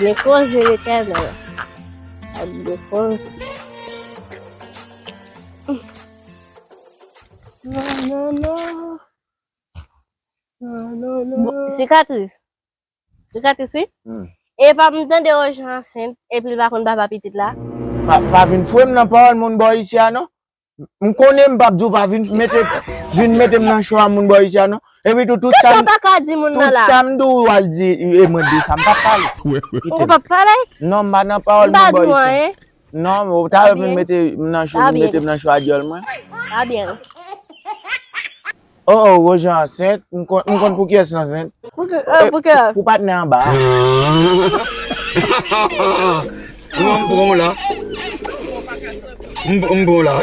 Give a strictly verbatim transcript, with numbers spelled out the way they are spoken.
Byen koze Letènèl. Ap byen koze. Non, non, non. Non, non, non. Bon, sikatris. Sikatris, wi. Hmm. E pa m tande Rojan ansent, epi l pa konn papa pitit la. Pa, pa vin fwe m nan pawòl moun bò isi a, non. M konnen m p ap di w pa vin mete, vin mete m nan cho a moun bò isi a, non. Epi tou, tout sa m, tout sa m di w al di, e mwen di sa, m p ap pale. Ou p ap pale? Non, m pa nan pawòl moun bò isi a. Non, ou ta vin mete m nan cho, vin mete m nan cho a dyòl mwen. Pa byen. Oh, oh, Rojan ansent. M konn, m konn pou kiyès l ansent. Pou ki, eh, pou ki? Pou patnè anba a. M pran w la. M, m pran w la.